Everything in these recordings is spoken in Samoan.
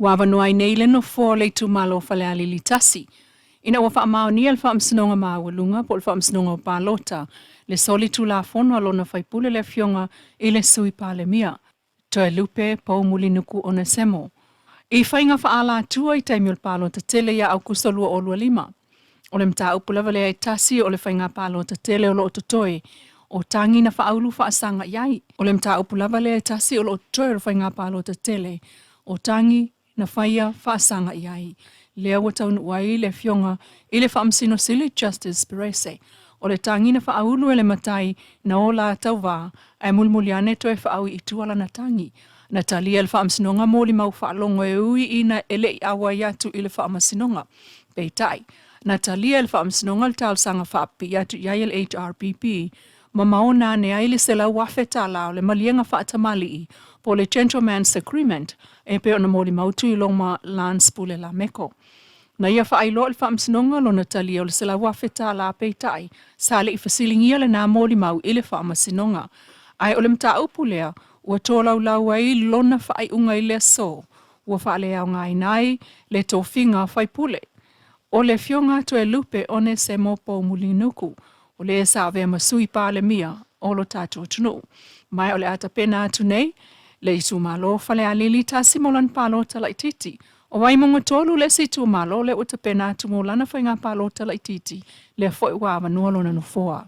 Ua avanoa ai nei le Nofoa o le itumalo o Falealili 1, ina ua faamaonia le Faamasinoga Maualuga po o le Faamasinoga o Palota le solitulafono a lona faipule le Afioga i le Sui Palemia, Toelupe Poumulinuku Onesemo, i faiga faaalatua i taimi o le palota tele ia Aukuso 2025. O le mataupu lava lea e tasi o le faiga palota tele o lo o totoe o tagi na faaulu faasaga i ai. O le mataupu lava lea e tasi o lo o totoe o le faiga palota tele o tagi na faia faasaga i ai. Lea ua taunuu ai le Afioga i le Faamasino Sili Justice Perese. O le tagi na faaulu e le matai na ola tauvā ae mulimuli ane toe faaui i tua lana tagi. Na talia le Faamasinoga molimau faalogo e ui ina e le i auai atu i le Faamasinoga. Peitai, na talia e le Faamasinoga le talosaga faapipii atu i ai e le HRPP ma maona ane ai le $100,000 o le maliega faatamalii po o le Gentleman's Agreement e pei ona molimau Tuiloma Lance Pule Lameko. Na ia faailoa i le Faamasinoga lona talia o le $100,000, peitai sa le i fesiligia lena molimau i le Faamasinoga. Ae o le mataupu lea ua tolaulau ai lona faaiuga i le aso ua faaleaogaina ai le tofiga faipule o le Afioga Toelupe Onesemo Poumulinuku, o le sa avea ma Sui Palemia o lo tatou atunuu. Ma o le a tapena atu nei le itumalo Falealili 1 mo lana palota laitiiti. O Vaimauga 3 le isi itumalo lea ua tapena atu mo lana faiga palota laitiiti, lea foi ua avanoa lona nofoa.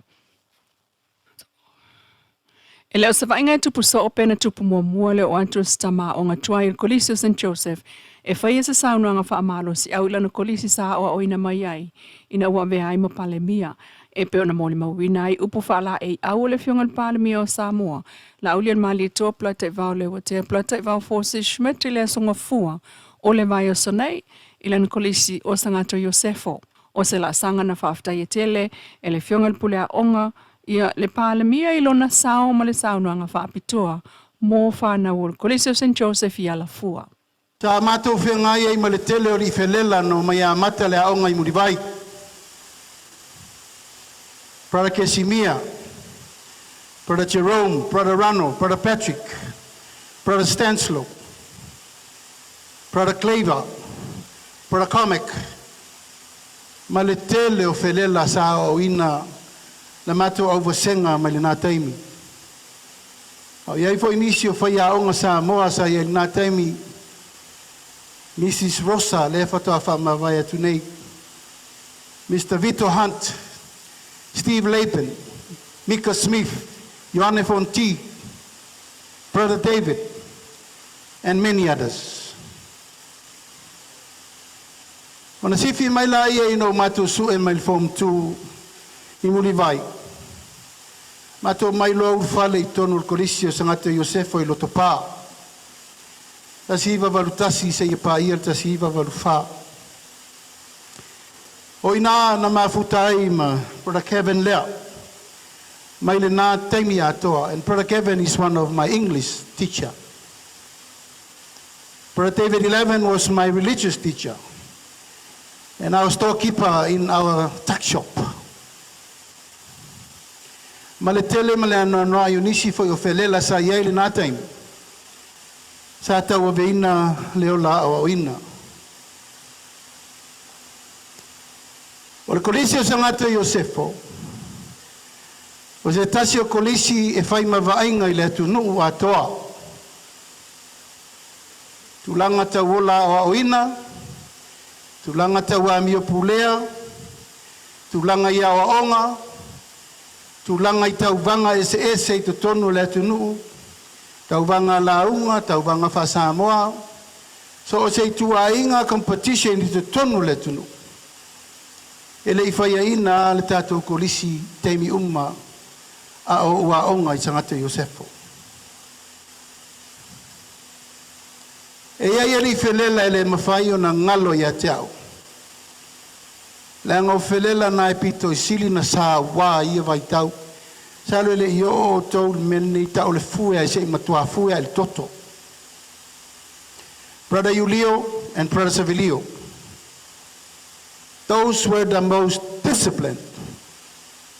E le o se vaaiga e tupu soo pe na tupu muamua le oo atu o se tama aoga tuai i le Kolisi o St Joseph e faia se saunoaga faamalosiau i lana kolisi sa aoaoina mai ai ina ua avea ai ma Palemia, e pei ona molimauina ai upu faalaeiau o le Afioga i le Palemia o Samoa, Laaulialemalietoa Polataivao Leuatea Polataivao Fosi Schmidt, i le Aso Gafua o le vaiaso nei i lana Kolisi o Sagato Iosefo. O se laasaga na faafetaia tele e le Afioga i le Pule Aoga ia le Palemia i lona sao ma le saunoaga faapitoa mo fanau o le Kolisi o St Joseph i Alafua. Sa matou feagai ai ma le tele o alii felela na omai amata le aoga i Mulivai. Brother Casimir, Brother Jerome, Brother Rano, Brother Patrick, Brother Stanslow, Brother Claver, Brother Comic, ma le tele o felela sa aoaoina le matou auvasega mai lena taimi. A o i ai foi nisi o faiaoga Samoa sa i ai lena taimi, Mrs. Rosa, lea faatoa faamavae atu nei, Mr. Vito Hunt, Steve Lapen, Mika Smith, Ioane Fonti, Brother David, and many others. Ona sifi mai laia ina ua matou sue mai le Form 2 i Mulivai. Matou mai loa ulufale i totonu o le Kolisi o Sagato Iosefo i Lotopa. 1981 seia paia le 1984. O ina na mafuta ai ma Brother Kevin Lea. Mai lena taimi atoa. And Brother Kevin is one of my English teacher. Brother David 11 was my religious teacher and our storekeeper in our tuck shop. Ma le tele ma le anoanoai o nisi foi o felela sa i ai lena taimi, sa tauaveina le ola aoaoina. O le Kolisi o Sagato Iosefo, o se tasi o kolisi e fai ma vaaiga i le atunuu atoa. Tulaga tauola aoaoina, tulaga tau amio pulea, tulaga i aoaoga, tulaga i tauvaga eseese i totonu o le atunuu, tauvaga lauga, tauvaga faa-Samoa, so o se ituaiga competition i totonu o le atunuu. E le i faiaina le tatou kolisi taimi uma a o ou aoga i Sagato Iosefo. E i ai alii felela e le mafai ona galo ia te au. Leaga o felela na e pito i sili na sauā i ia vaitau. Sa lo e le i oo outou i le mea lenei tau o le fue ai se i matua fue ai le toto. Brother Iulio and Brother Savilio. Those were the most disciplined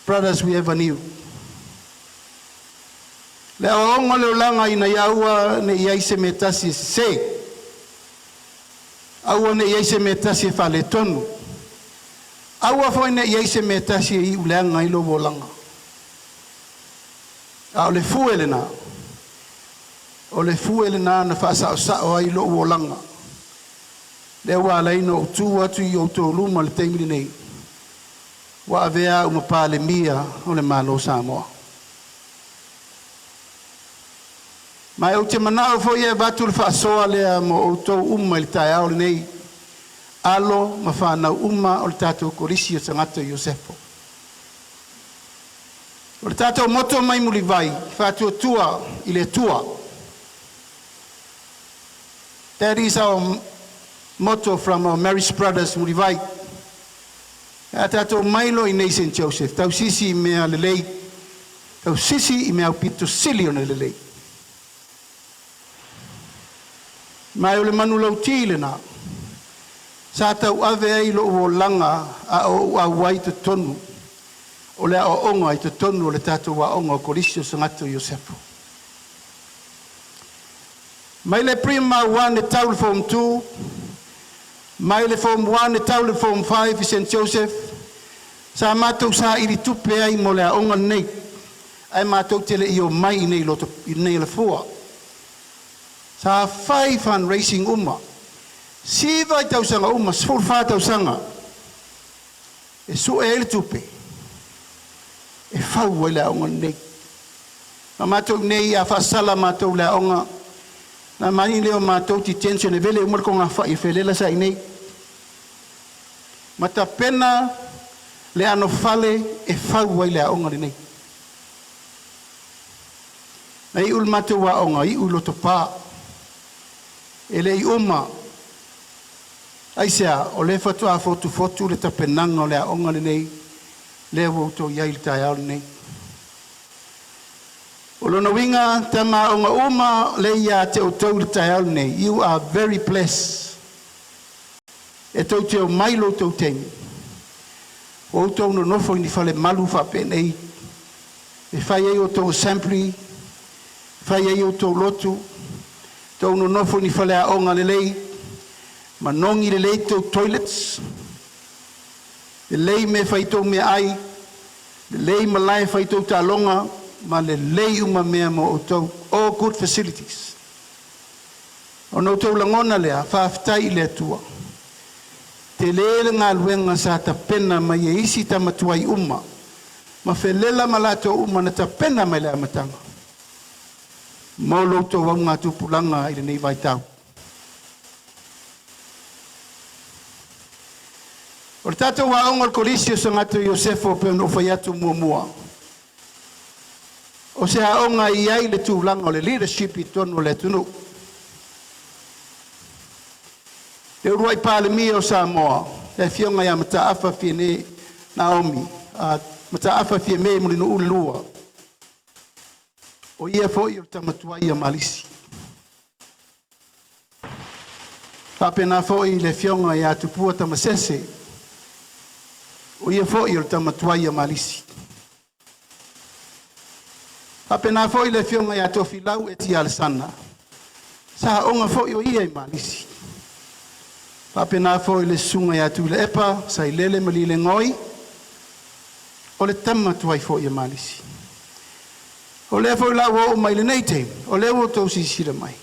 brothers we ever knew. Le aoaoga o le olaga ina ia aua ne i ai se mea tasi e sese. Aua ne i ai se mea tasi e faaletonu. Aua foi ne i ai se mea tasi e iu leaga ai lou olaga. A o le fue lena, o le fue lena na faasaosao ai lou olaga. Lea ua ala ai ona ou tu atu i outou luma i le taimi lenei, ua avea au ma Palemia o le Malo o Samoa. Ma ou te manao foi e avatu le faasoa lea mo outou uma i le taeao lenei, alo ma fanau uma o le tatou Kolisi o Tagata Iosefo. O le tatou moto mai Mulivai, faatuatua i le Atua. That is our motto from our Marist Brothers Mulivai. A tatou omai loa i nei St. Joseph, tausisi i mea lelei, tausisi i mea aupito sili ona lelei. Ma o le manulauti lena, sa tauave ai lou olaga a o ou auai i totonu o le aoaoga i totonu o le tatou aoga o Kolisi o Sagato Iosefo. Mai le Primary 1 e tau i le Form 2, mai le Form 1 e tau i le Form 5 i St. Joseph, sa matou saili tupe ai mo le aoga lenei, ae matou te le i omai i nei loto i nei Alafua. Sa fai fundraising uma, 9 i tausaga uma, 14 tausaga, e sue ai le tupe, e fau ai le aoga lenei. Ma matou nei a faasala matou le aoga, na mani lea o matou detention e vele uma le togafai e felela sa i nei. Ma tapena le anofale e fau ai le aoga lenei. Na iu le matou aoga, iu i Lotopa. E le i uma, aisea, o lea faatoa fotufotu le tapenaga o le aoga lenei, lea ua outou i ai i le taeao lenei. O lona uiga, tama aoga uma le ia te outou i le taeao lenei, you are very blessed. E tou te omai lo outou taimi, o outou nonofo i ni fale malu faapenei, e fai ai outou assembly, fai ai outou lotu, tou nonofo i ni fale aoga lelei, manogi lelei tou toilets, lelei mea fai tou meaai, lelei malae fai tou taaloga, ma lelei uma mea mo outou, all good facilities. Ona outou lagona lea, faafetai i le Atua. Tele le galuega sa tapena mai e isi tamatuai uma, ma felela ma latou uma na tapena mai le amataga, mo lo outou augatupulaga i lenei vaitau. O le tatou aoga o le Kolisi o Sagato Iosefo pe ona ou fai atu muamua, o se aoga e i ai le tulaga o le leadership i totonu o le atunuu. Le uluai Palemia o Samoa, le afioga ia Mataafa Fiame Naomi, Mataafa Fiame Mulinuu II, o ia foi o le tamatuai ia Malisi. Faapena foi le afioga ia Tupua Tamasese, o ia foi o le tamatuai ia Malisi. Faapena foi le afioga ia Tofilau Eti Alesana, sa aoga foi o ia i Malisi. Faapena foi le susuga ia Tuilaepa Sailele Malielegaoi, o le tama tuai foi ia Malisi. O lea foi la ua oo mai lenei taimi, o lea ua outou silasila mai,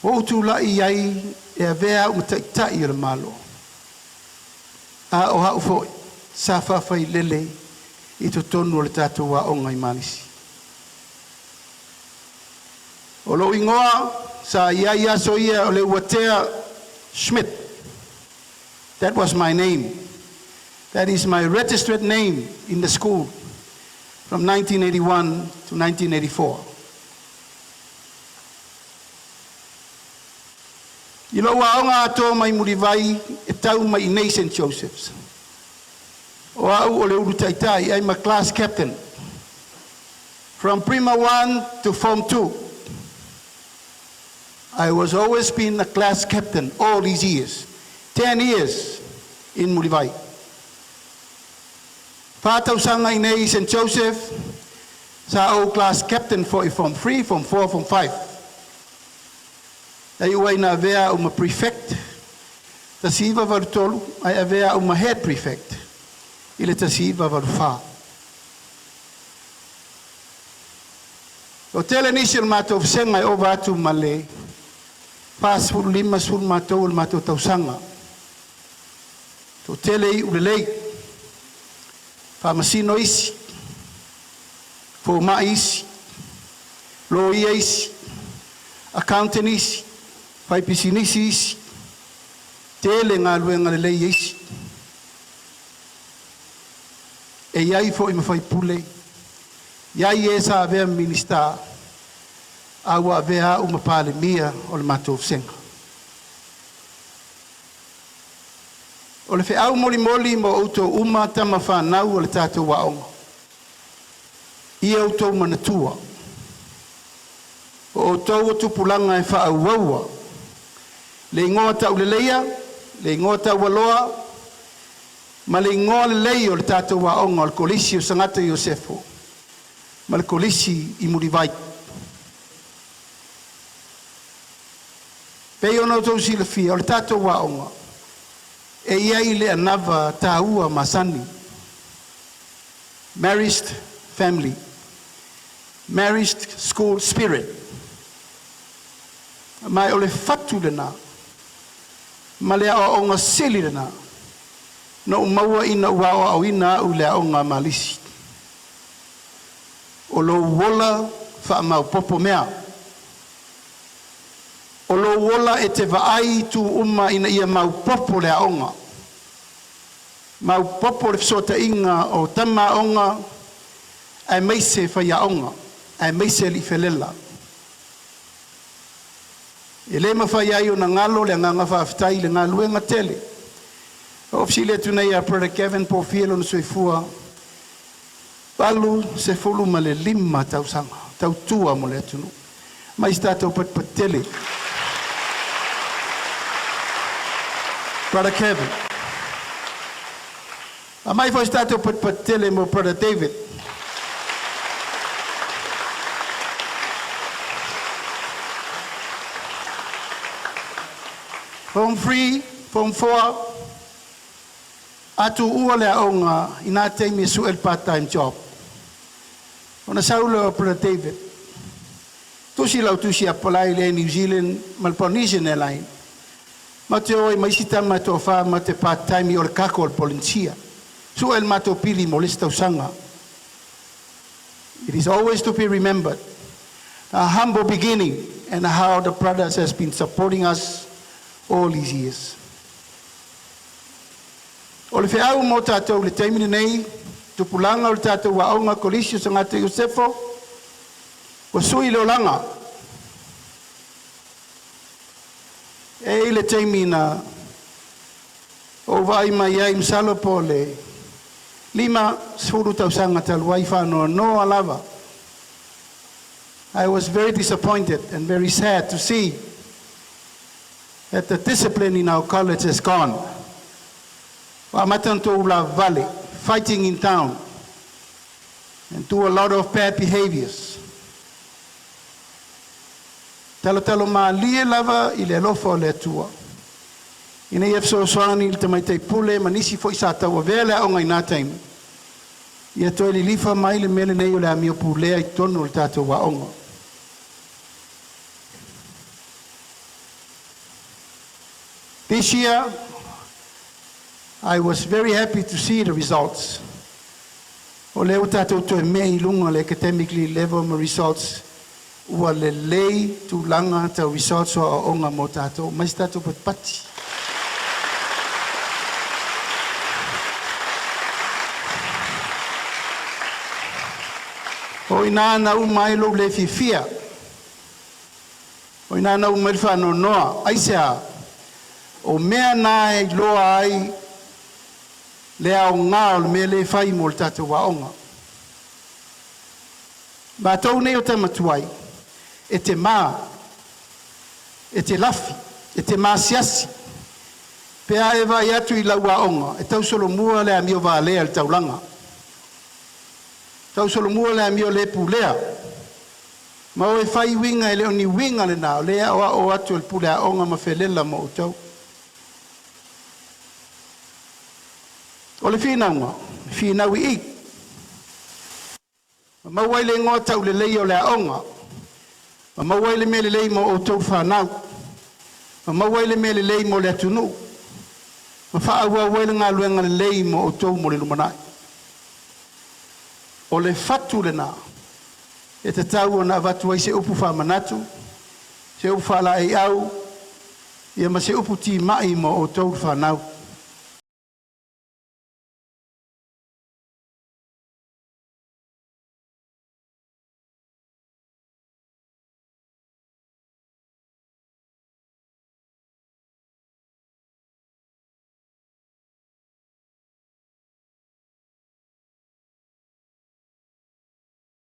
ua ou tulai ai e avea au ma taitai o le Malo. A o au foi, sa faafailele i totonu o le tatou aoga i Malisi. O lou igoa sa i ai aso ia o le Uatea Schmidt. That was my name. That is my registered name in the school from 1981 to 1984. I lou aoga atoa mai Mulivai e tau mai i nei St. Joseph's. O au o le ulu taitai, I'm a class captain. From Prima 1 to Form 2, I was always been a class captain all these years. 10 years in Mulivai. 4 tausaga i nei St. Joseph, sa ou class captain foi Form 3, Form 4, Form 5. E iu ai na avea au ma prefect. 1983 ae avea a'u ma head prefect i le 1984. O tele nisi o le matou vasega e ova atu ma le 40 50 matou o le matou tausaga. Toatele iu lelei, faamasino isi, fomai isi, loia isi, accountant isi, faipisinisi isi, tele galuega lelei e isi. E i ai foi ma faipule, iai e sa avea ma Minisita, a ua avea a'u ma Palemia o le matou vasega. O le feau molimoli mo outou uma tama fanau o le tatou aoga, ia outou manatua, o outou o tupulaga e faaauaua le igoa tauleleia, le igoa taualoa ma le igoa lelei o le tatou aoga o le Kolisi o Sagata Iosefo ma le Kolisi i Mulivai. Pei ona outou silafia, o le tatou aoga e i ai le anava taua masani, Marist Family, Marist School Spirit. Ma o le fatu lena ma le aoaoga sili lena na ou maua ina ua aoaoina au i le aoga a Malisi. O lou ola faamaopopo mea. O lou ola e te vaai i itu uma ina ia maopoopo le aoga, maopoopo le fesootaiga o tamaaoga aemaise faiaoga, aemaise alii felela. E le mafai ai ona galo le agaga faafetai i le galuega tele. O fesili atu nei ia Brother Kevin po o fia lona soifua, 85 tausaga tautua mo le atunuu. Mai se tatou patupatu tele. Brother Kevin. A mai foi se tatou patupatu tele mo Brother David. Form 3, Form 4, atu ua le aoga i nā taimi e su'e le part-time job. Ona sau lea o Brother David, tusi lau tusi apply le New Zealand ma le Polynesian Airline. Ma te o ai ma isi tama e toafa ma te part-time i o le kako o le Polynesia. Su'e le matou pili mo le isi tausaga. It is always to be remembered a humble beginning and how the brothers has been supporting us all these years. O le feau mo tatou le taimi lenei, tupulaga o le tatou aoga Kolisi o Sagata Iosefo, ua sui le olaga. E i le taimi na ou vaai mai ai masalo po o le 50 tausaga talu ai faanoanoa lava. I was very disappointed and very sad to see that the discipline in our college has gone. Ua amata ona outou ulavavale, fighting in town, and do a lot of bad behaviors. Talotalo malie lava i le alofa o le Atua. Ina ia fesoasoani i le tamaitai pule ma nisi foi sa tauavea le aoga i nā taimi, ia toe lilifa mai le mea lenei o le amio pulea i totonu o le tatou aoga. This year, I was very happy to see the results. O lea ua tatou toe mei i luga le academically level ma results ua lelei tulaga tau results o aoaoga mo tatou mai se tatou patipati. O ina na uma ai lou le fiafia. O ina na uma ai le faanoanoa. Aisea, o mea na e iloa ai le aoga o le mea lea e fai mo le tatou aoga. Matou nei o tamatuai, e te mā, e te lafi, e te maasiasi, pe a e vaai atu i lau aoga, e tausolomua le amio valea i le taulaga. Tausolomua le amio le pulea. Ma o e fai uiga e le o ni uiga lena, o lea o ao atu e le pule aoga ma felela mo outou. O le finauga, e finau i i, ma maua ai le igoa tauleleia o le aoga, ma maua ai le mea lelei mo outou le fanau, ma maua ai le mea lelei mo le atunuu, ma faaauau ai le galuega lelei mo outou mo le lumanai. O le fatu lena e tatau ona avatu ai se upu faamanatu, se upu faalaeiau, ia ma se upu timai mo outou le fanau.